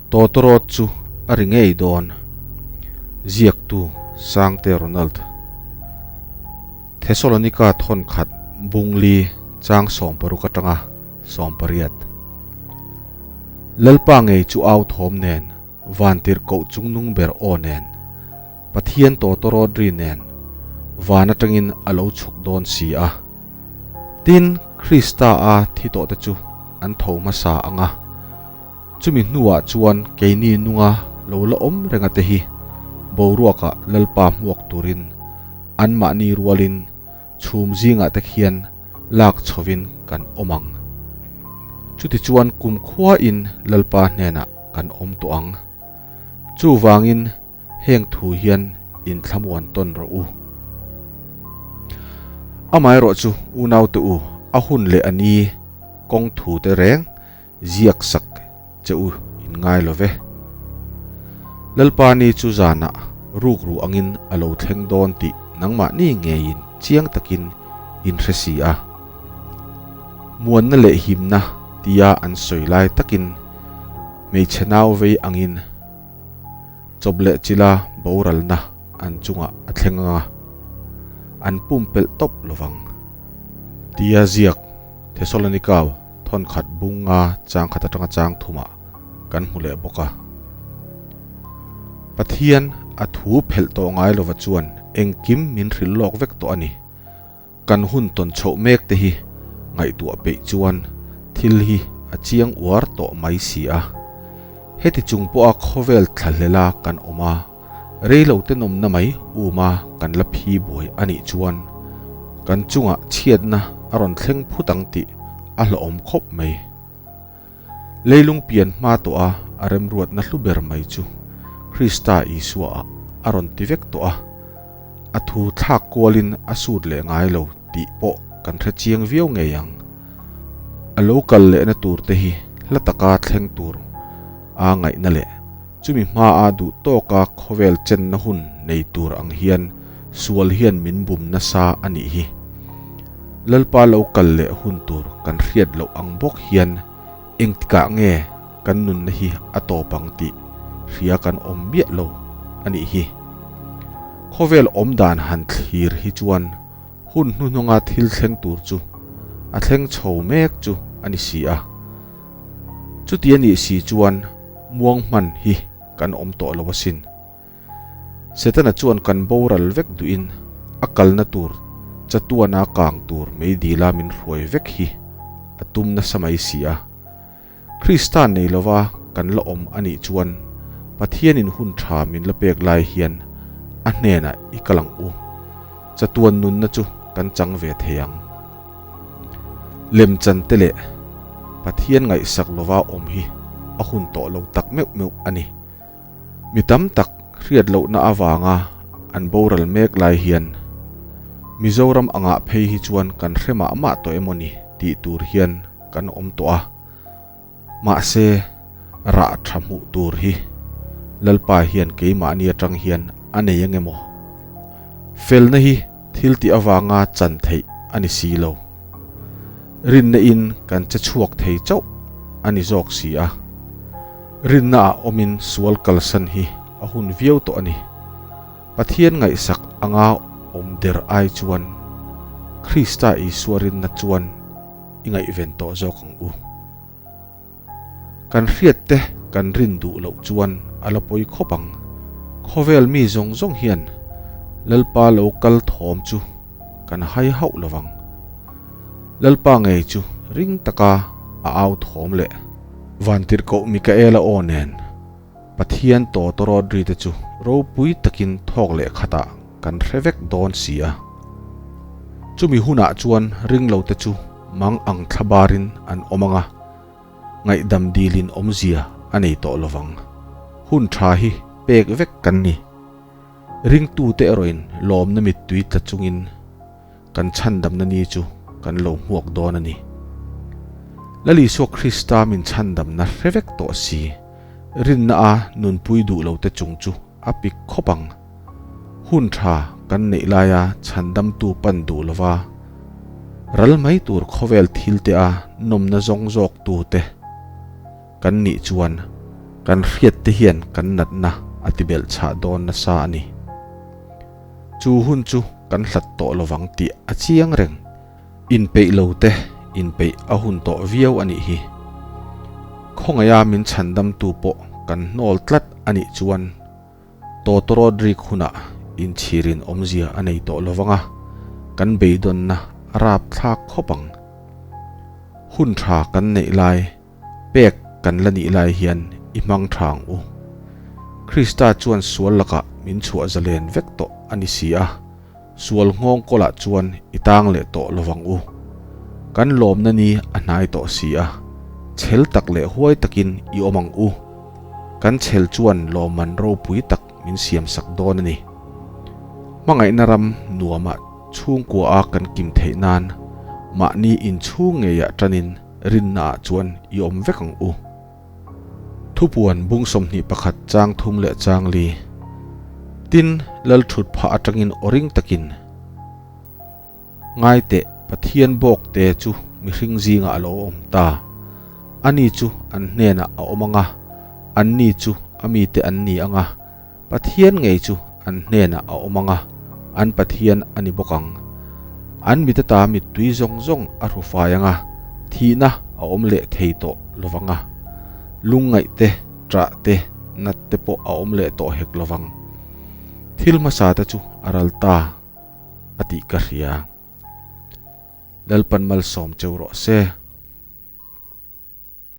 Tawtawrawt chu a ri ngei dawn. Ziaktu Sangte Ronald. Thesalonika thawn khat bungli chang 60 atanga 18. Lalpa ngei chu au thawm nen, vantirhkoh chungnung ber aw nen, Pathian tawtawrawt ri nen van atangin a lo chhuk dawn si a. Tin, Krista a thi tawhte chu an tho hmasa ang a. Chumi hnuah chuan keini nunga lo la awm renga te hi boruakah Lalpa hmuak turin anmahni rualin chhum zingah te khian lak chhovin kan awm ang. Chutichuan kumkhuain Lalpa hnenah kan awm tawh ang. Chuvangin Heng thu hian inthlamuan tawn rawh u. Amaherawhchu unaute u, a hun leh a ni kawng thu te reng ziak sak che u in ngai lo ve. Lalpa ni chu zanah rukru angin a lo thleng dawn tih nangmahni ngeiin chiang takin in hre si a. Muanna leh himna tia an sawi lai takin hmeichhe nau vei angin, Chawp leh chila boralna an chungah a thleng anga, an pumpelh tawp lovang. Tia ziak Thesalonikau thawnkhat bunga chang khat atanga chang thumah kan hmu leh bawk a. Pathian a thu phelh tawh ngai lova chuan engkim min hrilh lawk vek tawh a ni. Kan hun tawn chhoh mek te hi ngaihtuah peih chuan thil hi a chiang uar tawh mai si a. Heti chung pawha khawvel thlahlela kan awm a, reilo te nawmna mai uma kan la phi buai a nih chuan kan chungah chhiatna a rawn thleng phut ang tih a hlauhawm khawp mai. Leilung pian hma tawh a a remruatna hlu ber mai chu Krista Isua ah a rawn ti vek tawh a, a thu thlak kualin a sut leh ngai lo tih pawh kan hre chiang viau ngei ang. A lo kal lehna tur te hi hla taka thleng tur a ngaihna leh chumi hma a duh tawka khawvel chenna hun nei tur ang hian sual hian min bum nasa a nih hi. Lalpa lo kal leh hun tur kan hriat loh ang bawk hian engtikah nge kan nunna hi a tawp ang tih hria kan awm miah lo a nih hi. Khawvel awm dan han thlir hi chuan hun hnuhnunga thil thleng tur chu a thleng chho mek chu a ni si a. Chuti a nih si chuan muang hman hi kan awm tawh lo asin. Setana chuan kan boral vek duhin a kalna tur chatuana kang tur meidila min hruai vek hi a tum nasa mai si a. Krista nei lova kan la awm a nih chuan Pathianin hun tha min la pek lai hian a hnenah i kal ang u. Chatuan nunna chu kan chang ve thei ang. Lemchan te leh Pathian ngaihsak lova awm hi a hun tawh lo tak meuh meuh a ni. Mi tam tak hriat lohna avanga an boral mek lai hian Mizoram angah phei hi chuan kan hre mah mah tawh emaw ni tih tur hian kan awm tawh a. Mahse, rah tha hmuh tur hi Lalpa hian keimahni atang hian a nei ang emaw? Felna hi thil tih avanga chan theih a ni si lo. Rinna in kan che chhuak thei chauh a ni zawk si a. Rinna ah awmin sual kalsan hi a hun viau tawh a ni. Pathian ngaihsak anga awm der ai chuan Krista Isua rinna chuan i ngaihven tawh zawk ang u. Kan hriat te kan rin duh loh chuan a la pawi khawp ang. Khawvel mi zawng zawng hian Lalpa lo kal thawm chu kan hai hauh lovang. Lalpa ngei chu ring taka a au thawm leh. Vantirhkoh Mikaela aw nen Pathian tawtawrawt ri te chu ropui takin thawk leh khatah kan hre vek dawn si a. Chumi hunah chuan ringlo te chu mang ang thlabarin an awm ang a, ngaihdam dilin awmzia a nei tawh lovang. Hun tha hi pek vek kan ni. Ringtute erawhin lawmna mittui tla chungin kan chhandamna ni chu kan lo hmuak dawn a ni. Lal Isua Krista min chhandamna hre vek tawh si, rinna a nunpui duh lo te chung chu a pik khawp ang. Hun tha kan neih laia chhandamtu pan duh lova ral mai tur khawvel thil te a nawmna zawng zawk tu te kan nih chuan Kan hriat te hian kan natna a ti belh chhah dawn nasa a ni. Chu hun chu kan hlat tawh lovang tih a chiang reng. Inpeih lo te inpeih a hun tawh viau a nih hi. Khawngaia min chhandamtu pawh kan hnawl tlat a nih chuan Tawtawrawt rik hunah inchhirin awmzia a nei tawh lovang a, kan beidawnna a rapthlak khawp ang. Hun tha kan neih lai, pek kan la nih lai hian i hmang tha ang u. Krista chuan sual lakah min chhuah zalen vek tawh a ni si a, sual nghawng kawlah chuan i tang leh tawh lovang u. Kan lawmna ni a hnai tawh si a, chhel tak leh huai takin i awm ang u. Kan chhel chuan lawmman ropui tak min siam sak dawn a ni. Hmangaihna ram nuamah chhungkua a kan kim theih nan mahni inchhung ngeiah tanin rinna ah chuan i awm vek ang u. Thupuan bung 21 chang thum leh chang li. Tin, lal thut phah atangin aw ring takin, Ngai teh, Pathian bawk te chu mihring zingah a lo awm ta. Ani chu an hnenah a awm ang a, anni chu a mite an ni ang a, Pathian ngei chu an hnenah a awm ang a, an Pathian a ni bawk ang. An mit ata mittui zawng zawng a hru fai ang a, thihna a awm leh thei tawh lo vang a. Lungngaih te, ṭah te, nat te pawh a awm leh tawh hek lo vang. Thil hmasa te chu a ral ta a tih ka hria. Lalpan malsawm cheu rawh se.